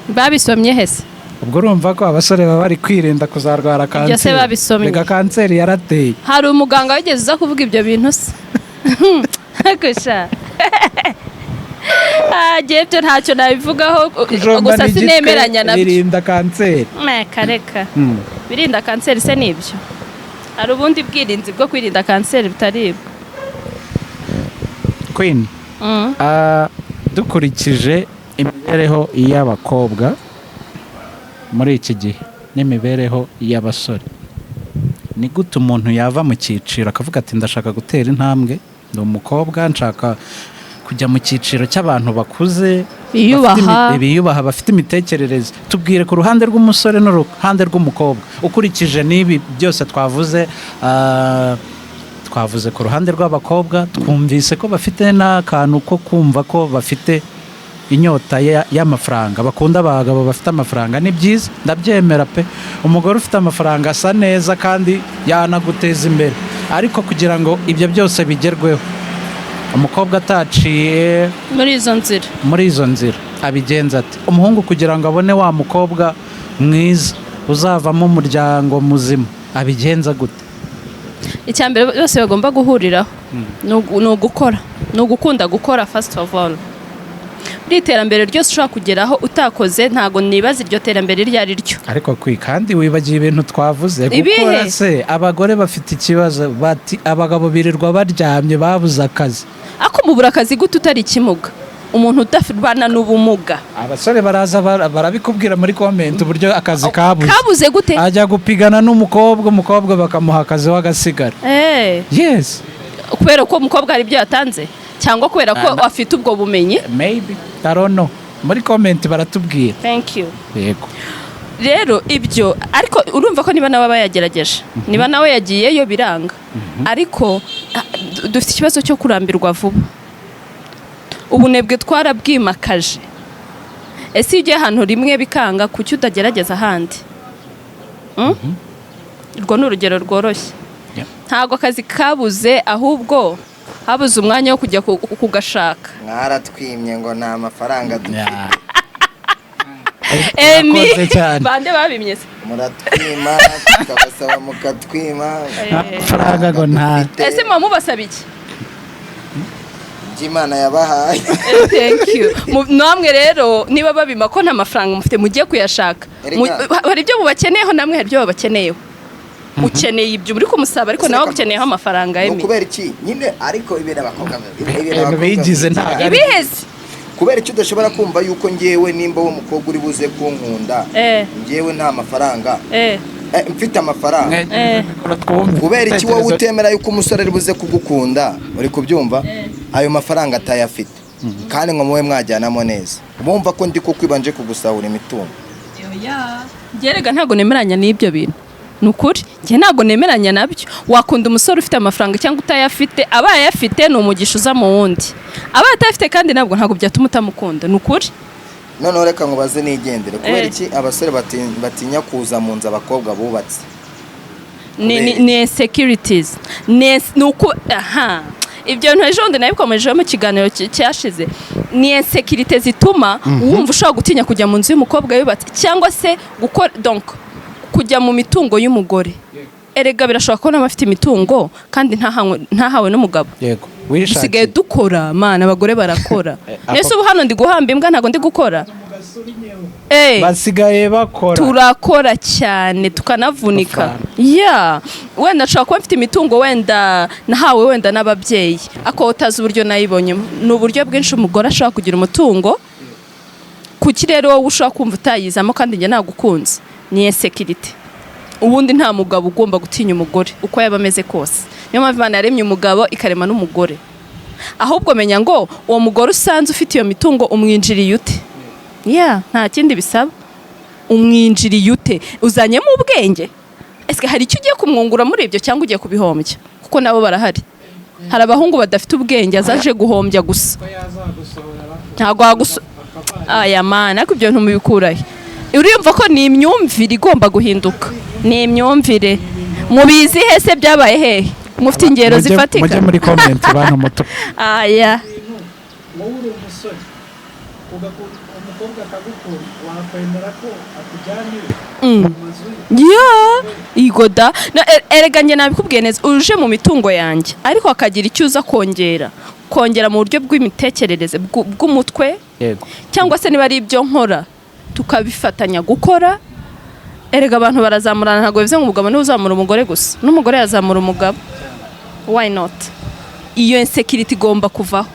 Babisomye hese? Ubwo urumva ko abasore baba bari kwirinda kuzarwara Ibyo se kanseri. babisomye? Reka, kanseri yarateye. Hari umuganga wigeze uza kuvuga ibyo bintu se? Gusa agiye ibyo ntacyo nabivugaho. Kujombana Gusa igitwe sinemeranya nabyo. birinda kanseri. Reka reka. Birinda kanseri se nibyo? Hari ubundi bwirinzi bwo kwirinda kanseri butari ibwo. Queen, dukurikije imibereho y'abakobwa muri iki gihe n'imibereho y'abasore, ni gute umuntu yava mu cyiciro akavuga ati: "Ndashaka gutera intambwe, ndi umukobwa, nshaka kujya mu cyiciro cy'abantu bakuze Biyubaha. biyubaha, bafite imitekerereze"? Tubwire ku ruhande rw'umusore n'uruhande rw'umukobwa, ukurikije n'ibi byose twavuze. Twavuze ku ruhande rw'abakobwa, twumvise ko bafite n'akantu ko kumva ko bafite inyota y'amafaranga, bakunda abagabo bafite amafaranga. Ni byiza, ndabyemera pe. Umugore ufite amafaranga asa neza kandi yanaguteza imbere. Ariko kugira ngo ibyo byose bigerweho, umukobwa ataciye muri izo nzira, muri izo nzira, abigenza ate? Umuhungu kugira ngo abone wa mukobwa mwiza uzavamo umuryango muzima, abigenza gute? Icya mbere bose bagomba guhuriraho ni ugukora, ni ugukunda gukora first of all. Muri iterambere ryose ushobora kugeraho utakoze, ntabwo nibaza iryo terambere iryo ari ryo. Ariko kwi kandi wibagiwe ibintu twavuze. Ibihe? Gukora se, abagore bafite ikibazo, bati abagabo birirwa baryamye, babuze akazi. Ako mubura akazi gute utari ikimuga, umuntu udabana n'ubumuga? Abasore baraza barabikubwira muri comment uburyo akazi kabuze. Kabuze gute? Ajya gupigana n'umukobwa, umukobwa bakamuha akazi we agasigara. Yes. Kubera ko umukobwa hari ibyo yatanze cyangwa kubera ko afite ubwo bumenyi? Maybe, I don't know, muri comment baratubwira. Thank you. Yego. Rero ibyo, ariko urumva ko niba nawe aba yagerageje, niba nawe yagiyeyo biranga, ariko dufite ikibazo cyo kurambirwa vuba. Ubunebwe twarabwimakaje. Ese iyo ugiye ahantu rimwe bikanga, kuki utagerageza ahandi? Urwo ni urugero rworoshye. Ntabwo akazi kabuze, ahubwo habuze umwanya wo kujya kugashaka. Mwaratwimye ngo nta mafaranga dufite. Emi. Urakoze cyane. Bande babimye se? Muratwima, tukabasaba mukatwima. Amafaranga ngo nta Dufite. Ese muba mubasaba iki? Ibyo Imana yabahaye. Thank you. Namwe rero niba babima ko nta mafaranga mufite, mugiye kuyashaka. Erega. Hari ibyo mubakeneyeho, namwe hari ibyo babakeneyeho. Ukeneye ibyo muri kumusaba, ariko Ese nawe reka agukeneyeho amafaranga. Ni Emi. ukubera iki nyine? Ariko ibintu abakobwa, ibintu Ibintu abakobwa bigize ntabwo ari- Ibiheze. Kubera icyo udashobora kumva yuko ngewe nimba uwo mukobwa uri buze kunkunda, ngewe nta mafaranga, mfite amafaranga, kubera iki wowe utemera yuko umusore ari buze kugukunda, uri kubyumva, ayo mafaranga atayafite, kandi ngo mube mwajyanamo neza, bumva ko ndi kukwibanje kugusahura imitungo? Njye ntabwo nemeranya n'ibyo bintu, ni ukuri njye ntabwo nemeranya nabyo. Wakunda umusore ufite amafaranga cyangwa utayafite, abaye ayafite ni umugisha uza mu wundi, abaye atayafite kandi ntabwo byatuma utamukunda, ni ukuri. Noneho reka nkubaze nigendere: kubera iki abasore batinya kuza mu nzu abakobwa bubatse? Ni insecurities, ni uko aha ibyo bintu ejo bundi nabikomejeho mu kiganiro cyashize. Ni insécurité zituma wumva ushobora gutinya kujya mu nzu y'umukobwa yubatse, cyangwa se gukora, donc Kujya mu mitungo y'umugore, erega birashoboka ko nawe afite imitungo kandi ntahawe n'umugabo. Yego. Dusigaye Wishakiye. dukora, mana, abagore barakora. Nese ubu hano ndi guhamba imbwa, ntabwo ndi gukora? Basigaye bakora. Turakora cyane, tukanavunika. Amafaranga. Ya, wenda nshobora kuba mfite imitungo, wenda nahawe wenda n'ababyeyi, ariko utazi uburyo nayibonyemo. Ni uburyo bwinshi umugore ashobora kugira umutungo. Kuki rero wowe ushobora kumva utayizamo kandi njye nagukunze? Ni insécurité. Ubundi nta mugabo ugomba gutinya umugore uko yaba ameze kose. Niyo mpamvu Imana yaremye umugabo ikarema n'umugore. Ahubwo menya ngo uwo mugore usanze ufite iyo mitungo umwinjiriye ute? Ya, nta kindi bisaba. Umwinjiriye ute? Uzanyemo ubwenge? Ese hari icyo ugiye kumwungura muri ibyo cyangwa ugiye kubihombya? Kuko nabo barahari. Hari abahungu badafite ubwenge, azaje guhombya gusa. Ntabwo waguso aya mana. Ariko ibyo bintu mubikurahe? Uriyumva ko ni imyumvire igomba guhinduka, ni imyumvire. Mubizi he se? Byabaye hehe? Mufite ingero zifatika? Mujye muri comment, bantu muto. Aya. Wowe uri umusore, umukobwa akagukunda, wakwemera ko akujyana iwe mu mazu ye? Ya, igoda. Erega njye nabikubwiye neza, uje mu mitungo yanjye ariko akagira icyo uza kongera mu buryo bw'imitekerereze, bw'umutwe, cyangwa se niba ari ibyo nkora tukabifatanya gukora. Erega abantu barazamurana. Ntabwo bivuze ngo umugabo niwe uzamura umugore gusa, n'umugore yazamura umugabo. Why not? Iyo insecurity igomba kuvaho.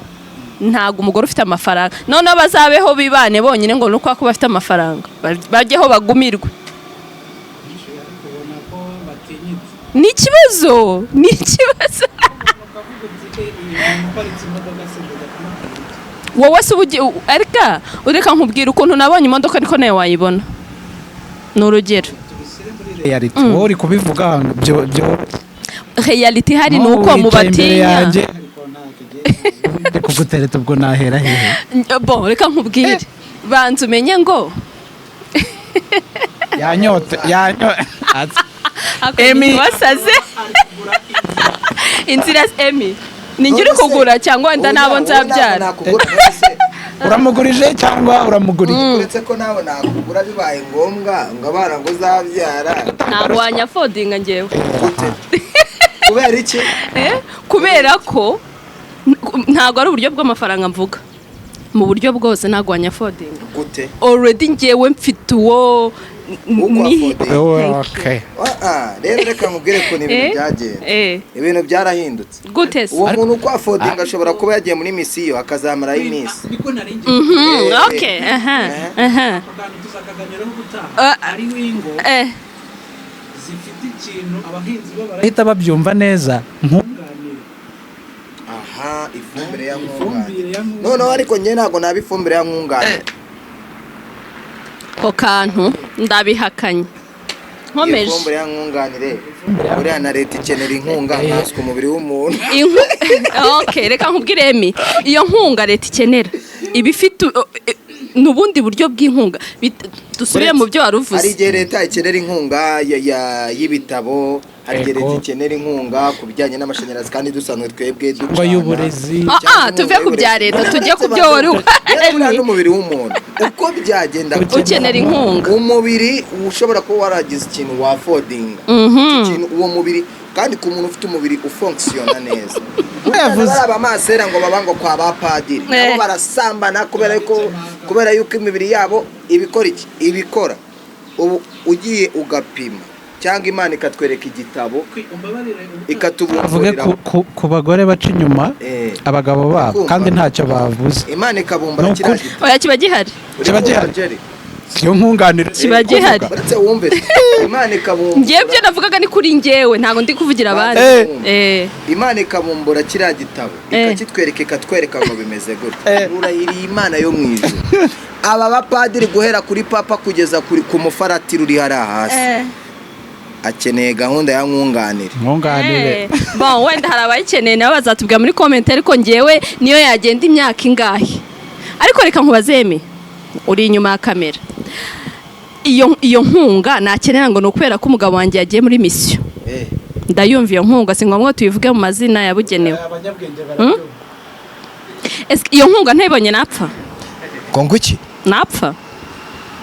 Ntabwo umugore ufite amafaranga noneho bazabeho bibane bonyine ngo ni uko bafite amafaranga, bajyeho bagumirwe. Ubona ko batinyitse. Ni ikibazo, ni ikibazo. Ukavuga uti: "Uyu muntu uparitse imodoka sindajya kumukunda." Wowe se uba ugiye? Areka, ureka nkubwira ukuntu nabonye imodoka niko nawe wayibona, ni urugero. Tubishyire muri reality. Wowe uri kubivuga byo Reality ihari ni uko Nk'ubu wicaye imbere mubatinya. yanjye, ariko ntabwo kugutereta, ubwo nahera hehe? Bon, reka nkubwire, banza umenye ngo Yanyote yanyo Emi. Wasaze inzira. Emi, ni njye uri kugura cyangwa wenda nabo nzabyara? Uramugurije cyangwa uramuguriye? Uretse ko nawe nakugura bibaye ngombwa, ngo abana ngo uzabyara. Ntabwo wanyaffordinga njyewe. Gute? Kubera iki? Kubera ko ntabwo ari uburyo bw'amafaranga mvuga, mu buryo bwose ntabwo wanyaffordinga. Gute? Already njyewe mfite uwo ni Ukwaffordinga. Oh, okay. Ah, rero reka nkubwire ukuntu ibintu byagenze. Ibintu byarahindutse. Gute se? Uwo muntu ukwaffordinga ashobora kuba yagiye muri mission akazamarayo iminsi. Niko nari ngiye. Okay, aha aha. Ako kantu tuzakaganiraho ubutaha. Hariho ingo zifite ikintu abahinzi bo barahita babyumva neza, nkunganire. Aha, ifumbire ya Ifumbire ya nkunganire. nkunganire. Noneho ariko njye ntabwo naba ifumbire ya nkunganire. Ako kantu ndabihakanye nkomeje. Ifumbire ya nkunganire, buriya na leta ikenera inkunga nkanswe umubiri w'umuntu. Okay, reka nkubwire Emi, iyo nkunga leta ikenera iba ifite ni ubundi buryo bw'inkunga. Dusubire mu byo wari Hari uvuze. igihe leta ikenera inkunga y'ibitabo, hari igihe leta ikenera inkunga ku bijyanye n'amashanyarazi kandi dusanzwe twebwe Ngo ducana. y'uburezi. Ah, ah, tuve ku bya leta tujye ku byo wari Rero buriya n'umubiri w'umuntu uko byagenda kose, Ukenera inkunga. umubiri ushobora kuba waragize ikintu waffordinga. Icyo kintu, uwo mubiri kandi, ku muntu ufite umubiri ufonctionna neza. Yavuze. Bari abamasera ngo baba ngo kwa ba padiri, nabo barasambana kubera yuko imibiri yabo ibikora iki, ibikora. Ubu ugiye ugapima cyangwa Imana ikatwereka igitabo Avuge ikatubumburira ku bagore baca inyuma abagabo babo Kumva. kandi ntacyo bavuze. Imana ikabumbura Ni kiriya ukuri. gitabo. Oya, kiba gihari. Kiba gihari. Jerry. Siyo nkunganire? Kiba gihari. Uretse wumve, Imana ikabumbura. Ngewe ibyo navugaga ni kuri njyewe, ntabwo ndi kuvugira abandi. Imana ikabumbura kiriya gitabo, ikakitwereka, ikatwereka ngo bimeze gutya. Urahiriye Imana yo mu ijuru, aba bapadiri guhera kuri papa kugeza ku mufaratiri uri hariya hasi akeneye gahunda ya nkunganire. Nkunganire. Bon, wenda hari abayikeneye, nabo bazatubwira muri comment, ariko ngewe niyo yagenda imyaka ingahe. Ariko reka nkubaze Emi, uri inyuma ya kamera, iyo nkunga nakenera ngo ni ukubera ko umugabo wanjye yagiye muri mission? Ndayumva iyo nkunga, si ngombwa tuyivuge mu mazina yabugenewe. Abanyabwenge barabyumva. Ese iyo nkunga ntayibonye napfa? Ngo iki? Napfa.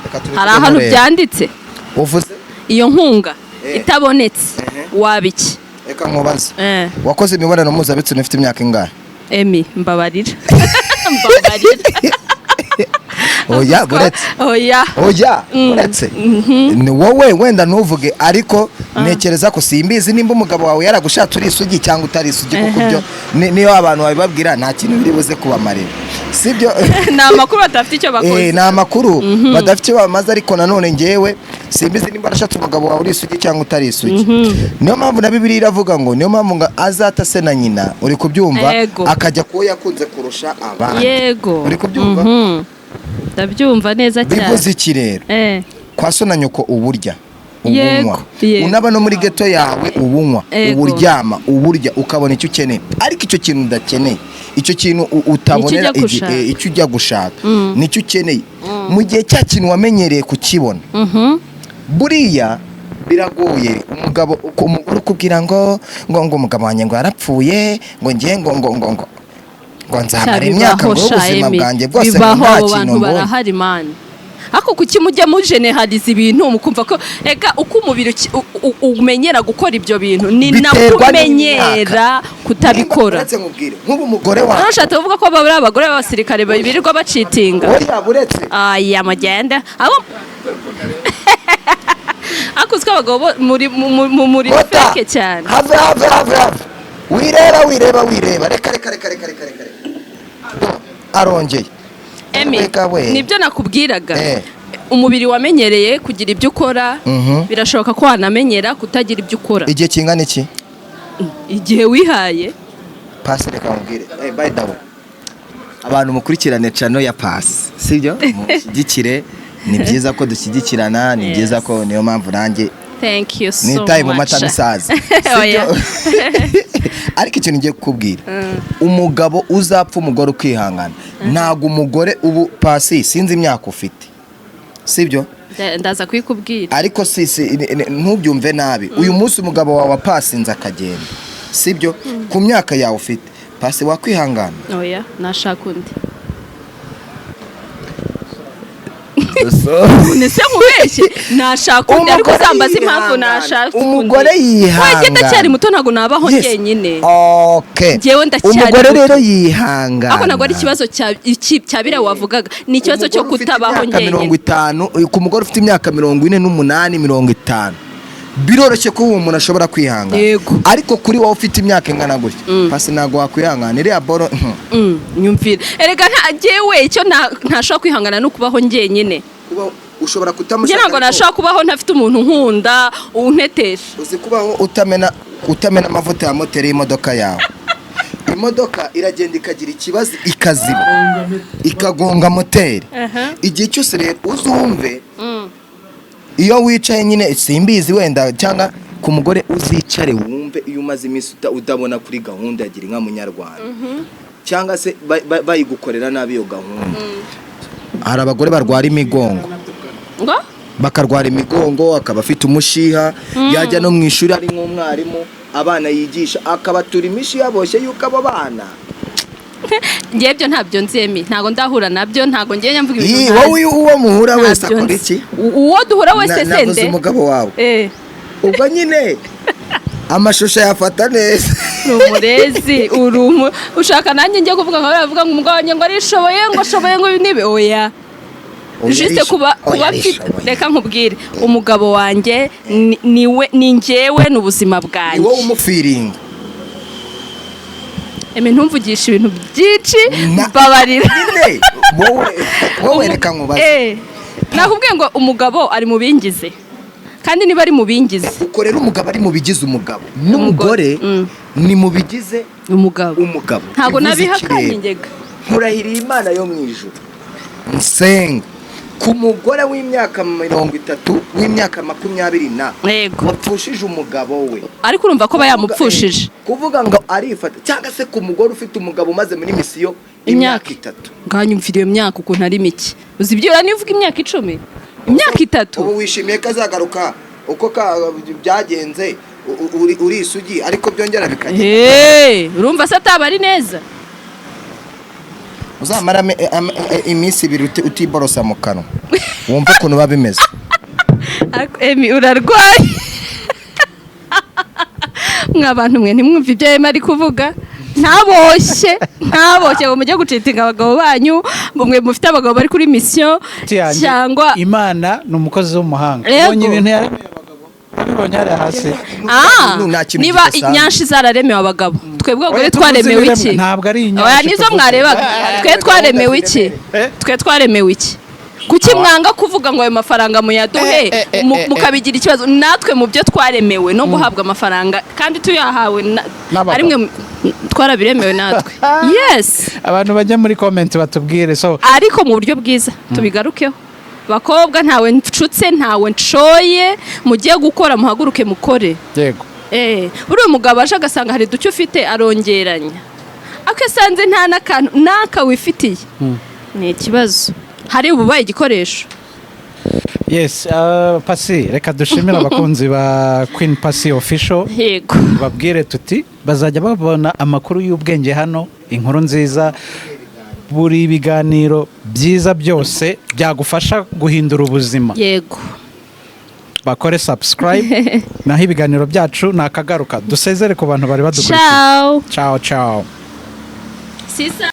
Reka Hari ahantu tubivugemo rero. byanditse. Uvuze? Iyo nkunga itabonetse, waba iki? Reka nkubaze. Wakoze imibonano mpuzabitsina ufite imyaka ingahe? Emi, mbabarira, mbabarira. Oya, buretse. Oya. Oya, uretse ni wowe, wenda ntuvuge, ariko ntekereza ko simbizi nimba umugabo wawe yaragushatse uri isugi cyangwa utari isugi, kuko ibyo niyo abantu babibabwira nta kintu biri buze kubamarira, sibyo? Ni amakuru badafite icyo bakoze. Ni amakuru badafite icyo bamaze, ariko nanone ngewe simbizi nimba arashatse umugabo wawe uri isugi cyangwa utari isugi. Niyo mpamvu na Bibiliya iravuga ngo niyo mpamvu ngo azata se na nyina, uri kubyumva? Yego. Akajya kuwo yakunze kurusha abandi. Yego. Uri kubyumva? Mhm. Ndabyumva neza cyane. Bivuze iki rero? Kwa so na nyoko uburya, ubunywa, unaba no muri ghetto yawe ubunywa, uburyama, uburya, ukabona icyo ukeneye, ariko icyo kintu udakeneye, icyo kintu utabonera Nicyo ujya gushaka. Icyo ujya gushaka nicyo ukeneye mu gihe cya kintu wamenyereye kukibona. Buriya biragoye umugabo, umugore ukubwira ngo umugabo wanjye ngo yarapfuye, ngo ngiye ngo nzamara imyaka ngo Bibaho sha, ubuzima Emi. bwanjye bwose ngo Bibaho, nta abo kintu bantu mbonye. barahari, man. Ariko kuki mujya mugeneraliza ibintu mukumva ko ega uko umubiri umenyera gukora ibyo bintu ni nako Biterwa umenyera kutabikora? Uretse nkubwire, nk'ubu umugore wawe Urashatse kuvuga ko baba ari abagore b'abasirikare birirwa bacheatinga? Oya, buretse. Aya mugende abo ariko uziko abagabo bo muri muri Ota, fake cyane. Have, have, have, have, wireba, wireba, wireba, reka, reka, reka, reka, reka, reka, reka, arongeye. Emi, Reka we. nibyo nakubwiraga. Umubiri wamenyereye kugira ibyo ukora, birashoboka ko wanamenyera kutagira ibyo ukora. Igihe kingana iki? Igihe wihaye. Pasi, reka nkubwire. By the way, abantu mukurikirane channel ya Pasi, sibyo? Mushyigikire, ni byiza ko dushyigikirana, ni byiza ko niyo mpamvu nanjye Thank you so nitaye mu much. mata n'isazi. Oya. Sibyo? Ariko ikintu ngiye kukubwira, umugabo uzapfa umugore ukihangana, ntabwo umugore ubu, Pasi, sinzi imyaka ufite, sibyo? Ndaza kuyikubwira. Ariko si ntubyumve nabi, uyu munsi umugabo wawe apasinze akagenda, sibyo, ku myaka yawe ufite, Pasi, wakwihangana? Oya, nashaka undi. So- Nese nkubeshye? Nashaka undi, ariko Umugore uzambaza impamvu yihangana. nashaka undi. Umugore yihangana. Wajye ndacyari muto, ntabwo nabaho njyenyine. Njyewe ndacyari Umugore muto. rero yihangana. Ariko ntabwo ari ikibazo cya biriya wavugaga, ni ikibazo cyo Umugore ufite kutabaho imyaka mirongo njyenyine. itanu, ku mugore ufite imyaka 48, 50, biroroshye ko uwo muntu ashobora kwihangana. Ariko kuri wowe ufite imyaka ingana gutya, Pasi, ntabwo wakwihangana iriya boro. Nyumvira erega, nta njyewe icyo ntashobora kwihangana ni ukubaho njyenyine. Kuba ushobora Njye kutamushaka, ntabwo ariko nashobora kubaho ntafite umuntu nkunda untetesha. Uzi kubaho utamena amavuta ya moteri y'imodoka yawe? Imodoka iragenda ikagira ikibazo, ikaziba, ikagonga moteri igihe cyose. Rero uzumve iyo wicaye nyine, simbizi wenda, cyangwa ku mugore uzicare wumve iyo umaze iminsi utabona kuri gahunda ya Gira Inka Munyarwanda, cyangwa se bayigukorera nabi iyo gahunda, hari abagore barwara imigongo. Ngo? Bakarwara imigongo, akaba afite umushiha, yajya no mu ishuri ari nk'umwarimu, abana yigisha akabatura imishiha boshye yuko abo bana Ngewe ibyo ntabyo nzi, Emi, ntabwo ndahura nabyo, ntabwo ngewe mvuga ibintu Ii, ntazi. wowe uwo muhura wese Ntabyo akora nzi. iki? Uwo duhura wese Navuze sende umugabo wawe. Ubwo nyine amashusho yafata neza. Ni umurezi, uri ushaka nanjye njye kuvuga ngo baravuga ngo umugabo wanjye ngo arishoboye, ngo ashoboye, ngo ibi n'ibi, oya. Juste kuba mfite, reka nkubwire, umugabo wanjye niwe, ni njyewe, ni ubuzima Ni bwanjye. wowe umufiringa. Emi, ntumvugishe ibintu byinshi, mbabarira. Nyine wowe reka nkubaze. Nakubwiye ngo umugabo ari mu bingize, kandi niba ari mu bingize Uko rero umugabo ari mu bigize umugabo, n'umugore ni mu bigize umugabo. umugabo. Ntabwo Bivuze iki nabihakanye rero? ngega. Nkurahiriye Imana yo mu ijuru nsenga, ku mugore w'imyaka 30, w'imyaka 20 na wapfushije umugabo we, Ariko urumva ko aba yamupfushije. Kuvuga ngo arifata, cyangwa se ku mugore ufite umugabo umaze muri mission imyaka Imyaka. 3. Nganyumvira iyo myaka ukuntu ari mike, uzi ibyo niba uvuga imyaka 10, imyaka 3. Ubu wishimiye ko azagaruka uko byagenze, uri isugi, ariko byongera bikagenda. Hey, urumva se ataba ari neza? Uzamara iminsi 2 utiborosa mu kanwa, wumve ukuntu biba bimeze. Ariko Emi, urarwaye. Mwa bantu mwe, ntimwumve ibyo Emi ari kuvuga. Ntaboshye, ntaboshye ngo mujye gucheatinga abagabo banyu, ngo mwe mufite abagabo bari kuri mission. Inshuti yanjye, cyangwa Imana ni umukozi w'umuhanga. Yego. Ubonye ibintu yaremeye abagabo, wabibonye hariya hasi? Ah, Nta kintu niba kidasanzwe. inyanshi zararemewe abagabo, twebwe abagore Oya, tuvuze twaremewe ibiremwa, iki? ntabwo ari inyanshi Oya, nizo tuvuze. mwarebaga. Twe twaremewe iki? Eh? Twe twaremewe iki? Kuki mwanga kuvuga ngo ayo mafaranga muyaduhe, mukabigira ikibazo? Natwe mu byo twaremewe no guhabwa amafaranga, kandi tuyahawe N'abagabo. ari mwe twarabiremewe natwe, yes. Abantu bajya muri comment batubwire, so Ariko mu buryo bwiza tubigarukeho. Bakobwa, ntawe ncutse, ntawe nshoye, mugiye gukora, muhaguruke mukore. Buriya umugabo aje agasanga hari uduce ufite, arongeranya. Ako asanze nta n'akantu n'aka wifitiye, ni ikibazo, hari ububaye igikoresho. Yes, Pasi, reka dushimire abakunzi ba Queen Pasi Official. Babwire tuti bazajya babona amakuru y'ubwenge hano, inkuru nziza, buri biganiro byiza byose byagufasha guhindura ubuzima. Bakore subscribe, naho ibiganiro byacu ni akagaruka. Dusezere ku bantu bari badukurikiye. Ciao. Ciao, ciao. Sisa.